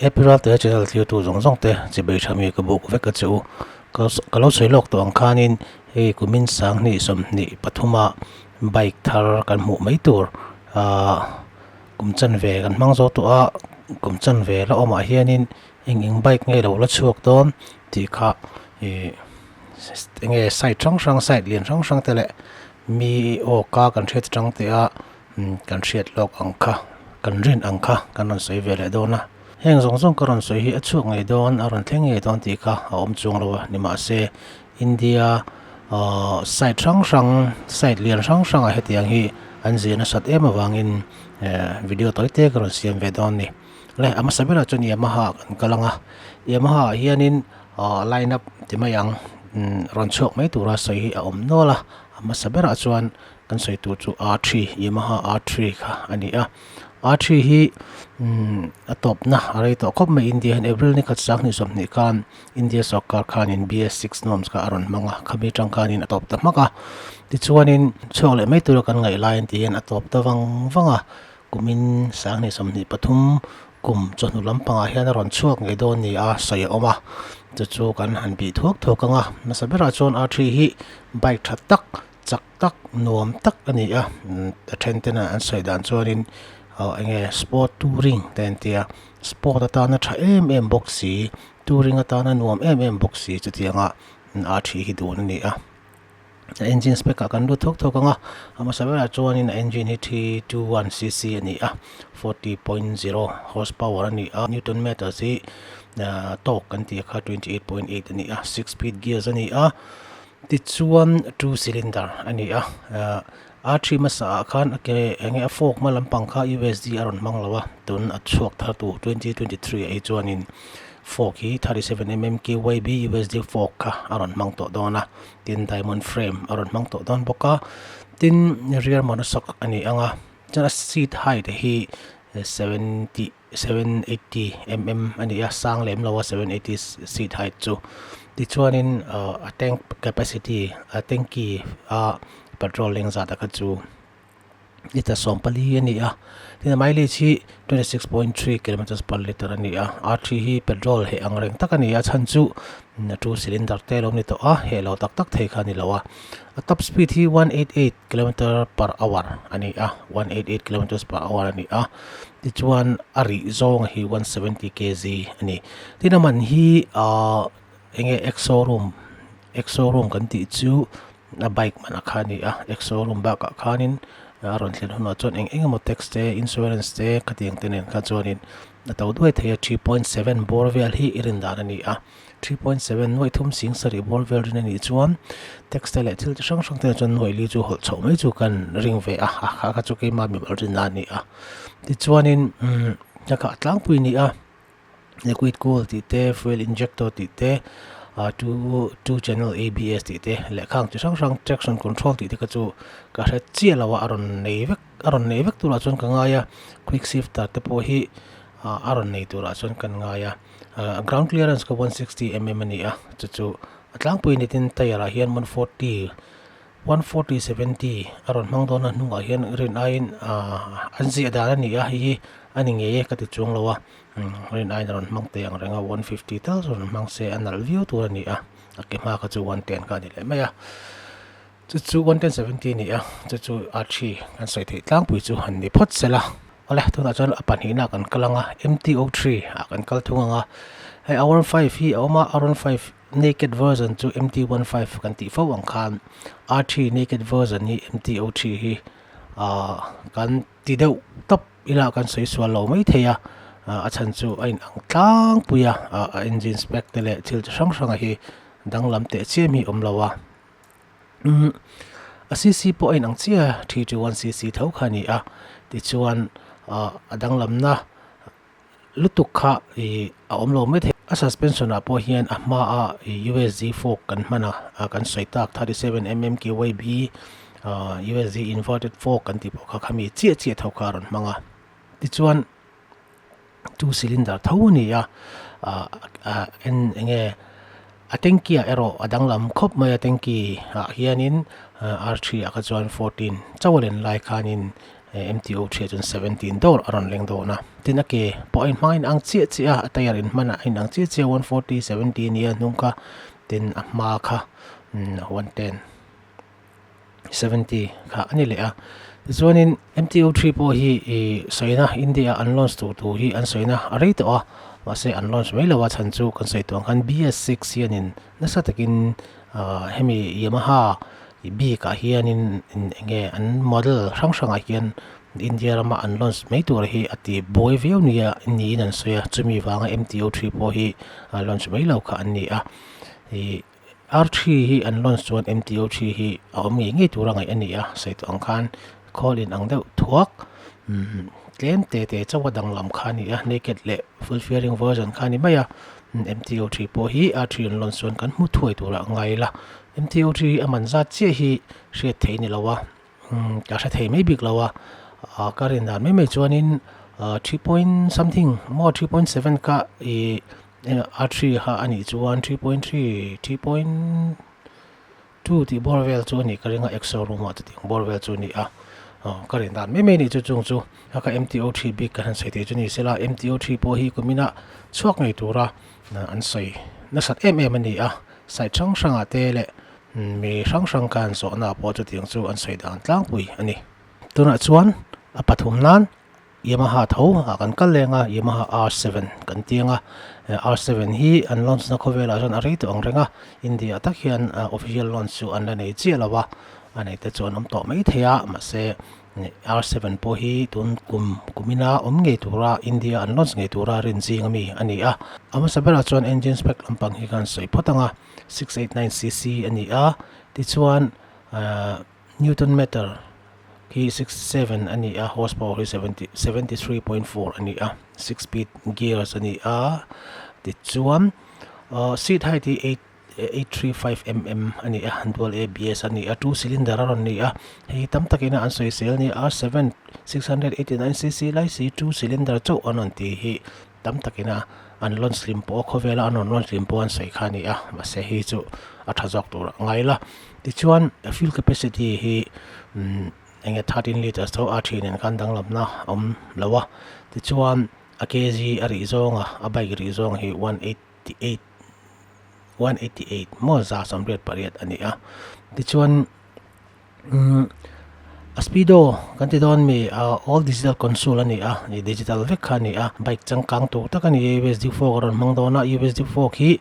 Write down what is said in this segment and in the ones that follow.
April te channel thirtu zawng zawng te chibei tha mi ka buk vek a che u. Ka lo sawi lawk tawh ang khanin hei kumin sanghnih sawmhnih pathuma bike thar kan hmuh mai tur ahh kum chanve kan hmang zo tawh a, kum chanve la awmah hianin eng eng bike nge lo la chhuak dawn tih kha ih enge site hrang hrang site lian hrang hrang te leh mi aw ka kan hriat atang teh a kan hriat lawk ang kha kan rin ang kha kan rawn sawi ve leh dawn a heng zawng zawng ka rawn sawi hi a chhuak ngei dawn a rawn thleng ngei dawn tih kha a awm chuang lo a nimahse India ahh site hrang hrang site lian hrang hrang ah hetiang hi an zir nasat em avangin eh video tawi te ka rawn siam ve dawn a ni le a hmasa berah chuan Yamaha kan kal ang a Yamaha ah hianin ahh line up ti mai ang rawn chhuak mai tura sawi hi a awm nual a a hmasa berah chuan kan sawi tur chu R three Yamaha R three kha a ni a R three hi a tawpna a rei tawh khawp mai India hian April ni khat sanghnih sawmhnih khan India sawrkar khanin B S six norms kha a rawn hmang a khami atang khanin a tawp ta hmak a tichuanin chhuak leh mai tura kan ngaih laiin ti hian a tawp ta vang vang a kumin sanghnih sawmhnih pathum kum chawhnu lampangah hian a rawn chhuak ngei dawn ni a sawi a awm a chu chu kan han bih thuak thuak ang a hmasa berah chuan R three hi bike tha tak chak tak nuam tak a ni a a then ten an sawi dan chuanin aw eng nge sport touring te an tia sport atana tha em em bawk si touring atana nuam em em bawk si chutianga R three hi dun a ni a a engine spec ah kan lut thawk thawk ang a a hmasa berah chuanin a engine hi 321 cc a ni a 40.0 horse power a ni a newton meters hi torque kan tih kha 28.8 a ni a six speed gears a ni a tichuan two cylinder a ni a R three hmasa ah khan a ke eng nge a fork hma lampang kha U_S_D a rawn hmang lo a tun a chhuak thar tur 2023 ah hi chuanin fork hi 37mm K_Y_B U_S_D fork kha a rawn hmang tawh dawn a. Tin diamond frame a rawn hmang tawh dawn bawk a tin rear monoshock a ni ang a chuan a seat height hi 70 780 mm a ni a sang lem lo a 780 seat height chu tichuanin ah a tank capacity a tanky a petrol leng zat a kha chu. Liter 40 a ni a, tin a mileage hi 26.3 kilometers per liter a ni a, R three hi petrol heh ang reng tak a ni a chhan chu two cylinder te a lo ni tawh a, heh lo tak tak thei kha a ni lo a, a top speed hi 188 kilometer per hour a ni a, 188 kilometers per hour a ni a, tichuan a rih zawng hi 170 kg a ni, tin a man hi ahh eng nge ex showroom ex showroom kan tih chu. A bike man a kha a ni a ex showroom bakah khanin a rawn thlen hunah chuan eng eng emaw tax te insurance te khatiang te nen kha chuanin a to duai thei a 3.7 bawr vel hi i rin dan a ni a 3.7 nuaih thum sing sarih bawr vel rin a nih chuan tax te leh thil chi hrang hrang te chuan nuaih li chu hawlh chhoh mai chu kan ring ve a a kha kha chu keima mimal rin na a ni a tichuanin umm a kha tlangpui a ni a. Liquid cool tih te fuel injector tih te ah two two channel A_B_S tih te leh khang chi hrang hrang traction control tih te kha chu ka hre chiah lo a a rawn nei vek a rawn nei vek turah chuan ka ngai a quick shifter te pawh hi ah a rawn nei turah chuan kan ngai a ah ground clearance kha 160 mm a ni a chu chu a tlangpui ni tin tyre ah hian 140 140 70 a rawn hmang dawn a hnungah hian rin aiin ah an ziah dan a ni a hei hi a ni ngei e ka ti chuang lo a. Rin aiin a rawn hmang teh ang reng a 150 tal chu rawn hmang se a nalh viau tur a ni a a ke hma kha chu 110 kha a ni leh mai a chu chu 110 70 a ni a chu chu R three kan sawi theih tlangpui chu han ni phawt se la awle tunah chuan a pahnihna kan kal ang a M_T_O three ah kan kal thung ang a hei R one five hi a awm a R one five naked version chu M_T one five kan tih fo ang khan R three naked version hi M_T_O three hi ahh kan ti deuh tawp ila kan sawi sual lo mai thei a a chhan chu a in ang tlangpui a a engine spec te leh thil chi hrang hrang a hi danglam teh chiam hi a awm lo a umm a cc pawh a in ang chiah a 321 cc tho kha a ni a tichuan ah a danglamna lutuk kha ih a awm lo mai thei a suspension ah pawh hian a hma a usg fork kan hman a ah kan sawi tak 37 mm kyb ah usg inverted fork kan tih pawh kha khami chiah chiah tho kha a rawn hmang a tichuan two cylinder tho a ni a ah ah en eng nge a tanky ah erawh a danglam khawp mai a tanky ah hianin R three ah kha chuan 14 chauh a len lai khanin. MTO three ah chuan 17 dawr a rawn leng dawn a tin a ke pawh a inhmang a inang chiah chiah a a tyre inhman ah a inang chiah chiah a 140 70 a nia hnung kha tin a hma kha 110 70 kha a ni leh a tichuanin MTO three pawh hi ih sawina India ah an launch tur thu hi an sawina a rei tawh a mahse an launch mai lo a chhan chu kan sawi tawh ang khan BS six hianin nasa takin ah hemi Yamaha bik ah hianin eng nge an model hrang hrang ah hian India rama an launch mai tur hi a ti buai viau nia niin an sawi a chumi vanga MTO three pawh hi launch mai lo kha an ni a ih. R three hi an launch chuan MTO three hi a awm ngei ngei tura ngaih a ni a, sawi tawh ang khan khawl in ang deuh thuak umm tlem te te chauh a danglam kha a ni a, naked leh full fairing version kha a ni mai a, MTO three pawh hi R three an launch chuan kan hmu thuai turah a ngai ila, MTO three hi a man zat chiah hi hriat theih a ni lo a, umm ka hre thei mai bik lo a, ah ka rin dan mai mai chuanin ah three point something maw 3.7 kha ih R three kha a nih chuan 3.3 3.2 tih bawr vel chu a nih ka ring a ex showroom ah chutiang bawr vel chu a ni a aw ka rin dan mai mai a nih chu chung chu a kha MTO three bik ka han sawi thei chu ni sela MTO three pawh hi kumina chhuak ngei tura an sawi nasat em em a ni a side hrang hrangah te leh mi hrang hrang khan zawhna pawh chutiang chu an sawi dan tlangpui a ni tunah chuan a pathum nan. Yamaha tho ah kan kal leng a, Yamaha R7 kan ti ang a, R7 hi an launch na khawvelah chuan a rei tawh ang reng a, India ah tak hian official launch chu an la nei chiah lo a, a nei te chu an awm tawh mai thei a, mahse R7 pawh hi tun kum kumina awm ngei tura India an launch ngei tura rin zing ami a ni a. A hmasa berah chuan engine spec lampang hi kan sawi phawt ang a, 689cc a ni a, tichuan Newton meter hi 67 a ni a, horsepower hi 73.4 a ni a, six speed gears a ni a, tichuan seat height hi 835 mm a ni a, dual ABS a ni a, two cylinder a rawn ni a, hei hi tam takin an sawisel a ni a, R7 689 cc lai si two cylinder chauh an rawn tih hi tam takina an launch hlim pawh khawvela an rawn launch hlim pawh an sawi kha a ni a mahse hei chu a tha zawk tur a ngai la tichuan fuel capacity hi umm eng nge 13 litres tho a thin in khan danglamna a awm lo a tichuan a kg a rih zawnga a bike rih zawng hi 188 188 maw 188 a ni a tichuan. Umm a speedo kan ti dawn mi ah all digital console a ni a ih digital vek kha a ni a bike changkang tur tak a ni a usd fork a rawn hmang dawn a usd fork hi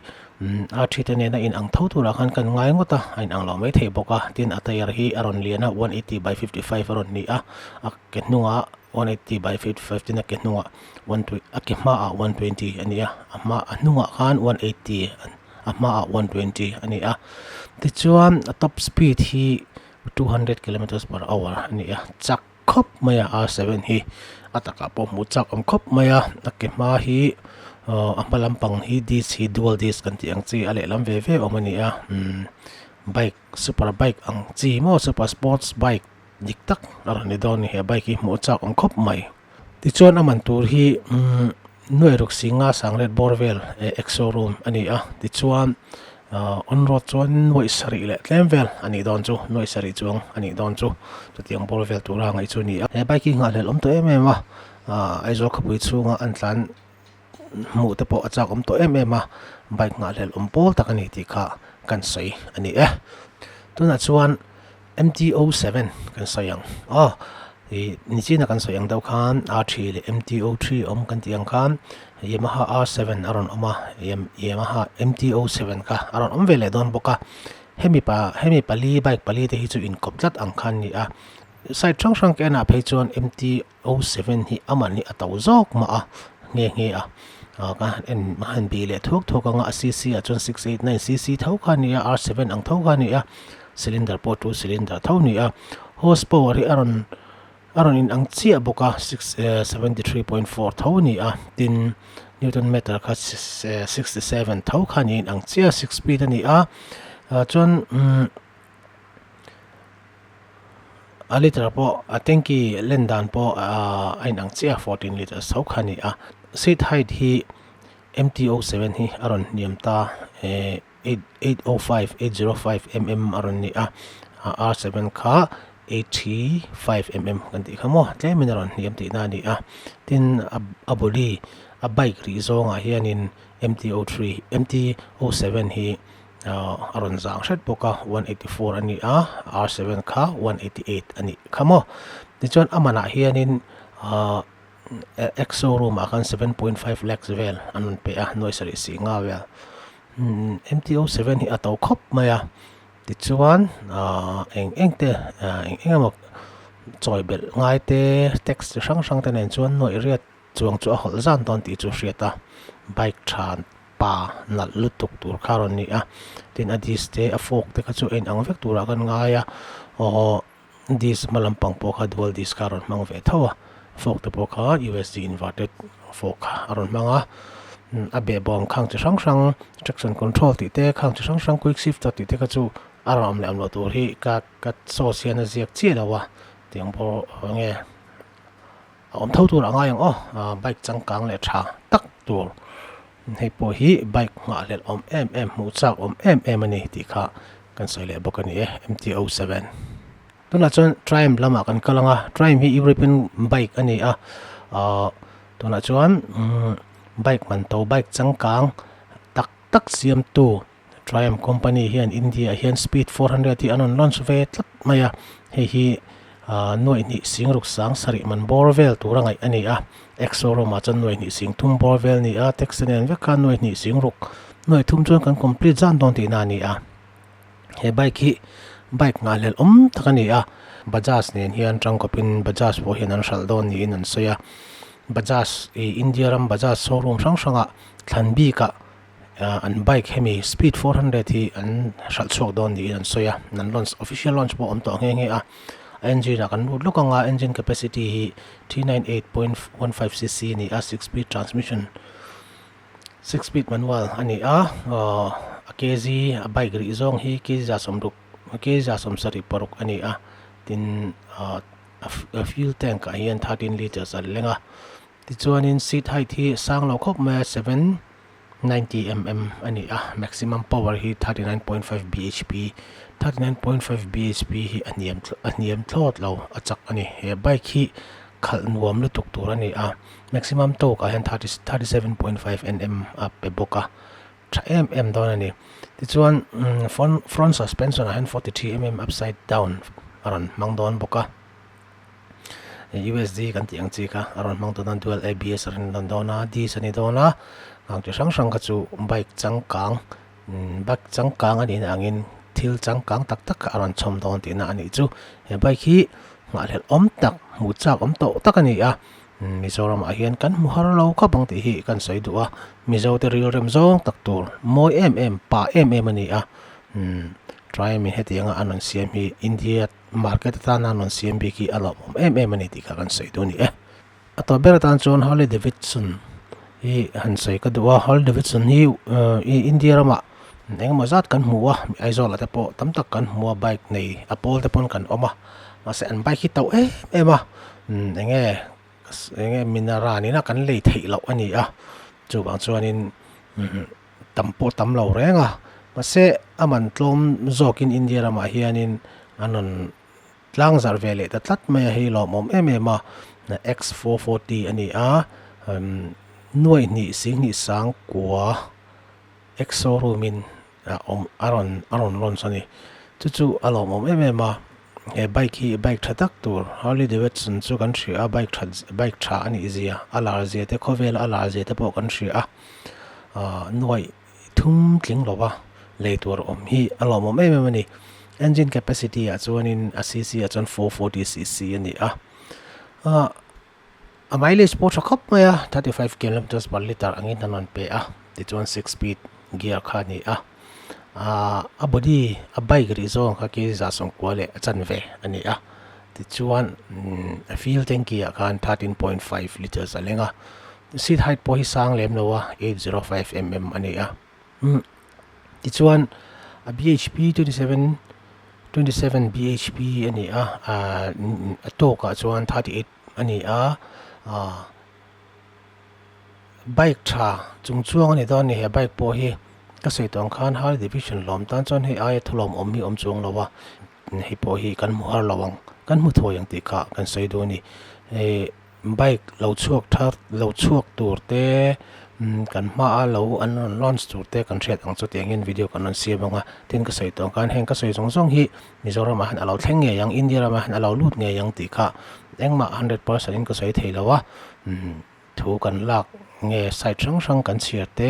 umm a thi te nena inang tho turah khan kan ngai ngawt a a inang lo maithei bawk a tin a tyre hi a rawn lian a 180 by 55 a rawn ni a a ke hnungah 180 by 55 tin a ke hnungah a ke hmaah 120 a ni a a hma a hnungah khan 180 a hmaah 120 a ni a tichuan a top speed hi 200 kilometers per hour a ni a chak khawp mai a R7 hi a takah pawh hmuh chak awm khawp mai a a ke hma hi aw a hma lampang hi disc hi dual disc kan tih ang chi a lehlam ve ve awm a ni a umm bike super bike ang chi maw super sports bike dik tak a rawn ni dawn a ni he bike hi hmuh chak awm khawp mai. Tichuan a man tur hi umm nuai ruk singa sanglet bawr vel ex showroom a ni a tichuan ahh on road chuan nuai sarih leh tlem vel a nih dawn chu nuai sarih chuang a nih dawn chu chutiang bawr vel tura ngaih chu a ni a he bike hi nghahhlelh awm tawh em em a ahh Aizawl khawpui chhunga an tlan hmuh te pawh a chak awm tawh em em a bike nghahhlelh awm pawl tak a ni tih kha kan sawi a ni e tunah chuan. MTO 7 kan sawi ang aw ih nichina kan sawi ang deuh khan R three leh MTO three awm kan tih ang khan Yamaha R 7 a rawn awm a Yamaha MTO 7 kha a rawn awm ve leh dawn bawk a hemi pa hemi pali bike pali te hi chu inkawp tlat ang khan a ni a side hrang hrang ka enah phei chuan MTO 7 hi a man hi a to zawk mah a nghe nghe a ah ka han en a han bih leh thuak thuak ang a a cc ah chuan 689 cc tho kha a ni a R 7 ang tho kha a ni a. Cylinder pawh two cylinder tho a ni a horse power hi a rawn a rawn in ang chiah bawk a six eh 73.4 tho a ni a tin newton meter kha 67 tho kha a ni in ang chiah a six speed a ni a ah chuan umm a liter pawh a tanky len dan pawh ah a in ang chiah a 14 liters tho kha a ni a seat height hi MTO 7 hi a rawn hniam ta eh. 805 805 mm a rawn ni a, R7 kha 85 mm kan tih kha maw tlemin a rawn hniam tihna a ni a tin a body a bike rih zawngah hianin M_T O three M_T O seven hi ahh a rawn zang hret bawk a 184 a ni a R seven kha 188 a nih kha maw tichuan a manah hianin ahh ex showroom ah khan 7.5 lakhs vel an rawn pe a nuai sarih sih nga vel M_T O seven hi a to khawp mai a. Tichuan ahh eng eng te ahh eng eng emaw chawi belh ngai te tax chi hrang hrang te nen chuan nuaih riat chuang chu a hawlh zan dawn tih chu a hriat a bike tha pa nalh lutuk tur kha a rawn ni a tin a disc te a fork te kha chu a inang vek turah kan ngai a aw disc hma lampang pawh kha dual disc kha a rawn hmang ve tho a fork te pawh kha U_S_D inverted fork kha a rawn hmang a a behbawm khang chi hrang hrang traction control tih te khang chi hrang hrang quick shifter tih te kha chu a rawn awm leh awm loh tur hi ka ka source hian a ziak chiah lo a tiang pawh eng nge a awm tho tur a ngai ang aw bike changkang leh tha tak tur hei pawh hi bike nghahhlelh awm em em hmuh chak awm em em a ni tih kha kan sawi leh bawk a ni e M_T O seven. Tunah chuan Triumph lamah kan kal ang a, Triumph hi European bike a ni a, ahh tunah chuan umm bike man to bike changkang tak tak siamtu Triumph company hian India ah hian speed 400 hi an rawn launch ve tlat mai a, hei hi ahh nuaih hnih sing ruk sang sarih man bawr vel tura ngaih a ni a, ex showroom ah chuan nuaih hnih sing thum bawr vel a ni a, taxi nen vek khan nuaih hnih sing ruk nuaih thum chuan kan complete zan dawn tihna a ni a. He bike hi bike nghahhlelh awm tak a ni a Bajaj nen hian tangkawpin Bajaj pawh hian an hralh dawn niin an sawi a Bajaj ih India ram Bajaj showroom hrang hrangah thlan bikah ah an bike hemi speed 400 hi an hralh chhuak dawn niin an sawi a an launch official launch pawh a awm tawh nghe nghe a a engine ah kan lut lawk ang a engine capacity hi 398.15 cc a ni a six speed transmission. Six speed manual a ni a aw a kg a bike rih zawng hi kg 60 kg 76 a ni a tin ah a fuel tank ah hian 13 litres a leng a tichuanin seat height hi sang lo khawp mai a 790 mm a ni a maximum power hi 39.5 bhp 39.5 bhp hi a hniam a hniam thlawt lo a chak a ni he bike hi khalh nuam lutuk tur a ni a. Maximum torque ah hian 37.5 Nm a pe bawk a, tha em em dawn a ni. Tichuan front front suspension ah hian 43 mm upside down a rawn hmang dawn bawk a, U_S_D kan tih ang chi kha a rawn hmang dawn a, dual A_B_S a rawn dawn a, disc a ni dawn a, ang chi hrang hrang kha chu bike changkang bike changkang a nihna angin thil changkang tak tak kha a rawn chhawm dawn tihna a nih chu. He bike hi nghahhlelh awm tak hmuh chak awm tawh tak a ni a. Mizoramah hian kan hmu har lo khawp ang tih hi kan sawi duh a, Mizote rilrem zawng tak tur mawi em em, pa em em a ni a, Triumph in hetianga an rawn siam hi India market atana an rawn siam bik hi a lawmawm em em a ni tih kha kan sawi duh a ni e. A tawp ber atan chuan Harley Davidson hi han sawi ka duh a, Harley Davidson hi India ramah engemaw zat kan hmu a, Aizawl ah te pawh tam tak kan hmu a, bike nei a pawl te pawn kan awm a, mahse an bike hi tauh em em a. Eng nge eng nge minara nena kan lei theih loh a ni a chuvang chuanin tam pawh tam lo reng a mahse a man tlawm zawkin India ramah hianin an rawn tlang zarh ve leh ta tlat mai a hei lawmawm em em a X440 a ni a nuaih hnih singhnih sang kua X showroom in a awm a rawn a rawn launch a ni chu chu a lawmawm em em a he bike hi bike tha tak tur Harley Davidson chu kan hria a bike that bike tha a nih zia a lar zia te khawvela a lar zia te pawh kan hria a ahh nuaih thum tling lo va lei tur awm hi a lawmawm em em a ni engine capacity ah chuanin a cc ah chuan 440 cc a ni a ahh. A mileage pawh tha khawp mai a, 35 kilometres per litre angin an rawn pe a, tichuan six speed gear kha a ni a, aaa a body a bike rih zawng kha kg 190 leh a chanve a ni a, tichuan a fuel tanky ah khan 13.5 litres a leng a, seat height pawh hi sang lem lo a, 805 mm a ni a, tichuan a bhp 27 27 bhp a ni a, aaa a tawkah chuan 38. a ni a aaa bike tha chung chuang a ni dawn a ni he bike pawh hi ka sawi tawh ang khan Harley Davidson lawm tan chuan hei aia thulawm awm hi a awm chuang lo a hei pawh hi kan hmu har lo ang. kan hmu thawi ang tih kha kan sawi duh a ni. Ih bike lo chhuak thar lo chhuak tur te kan hmaa lo an rawn launch tur te kan hriat ang chu tiangin video kan rawn siam ang a, tin ka sawi tawh ang khan heng ka sawi zawng zawng hi Mizoramah hian a lo thleng ngei ang India ramah hian a lo lut ngei ang tih kha engmah 100% in ka sawi thei lo a thu kan lak nge site hrang hrang kan chhiar te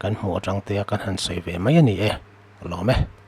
kan hmuh atang te a kan han sawi ve mai a ni e ka lawm e.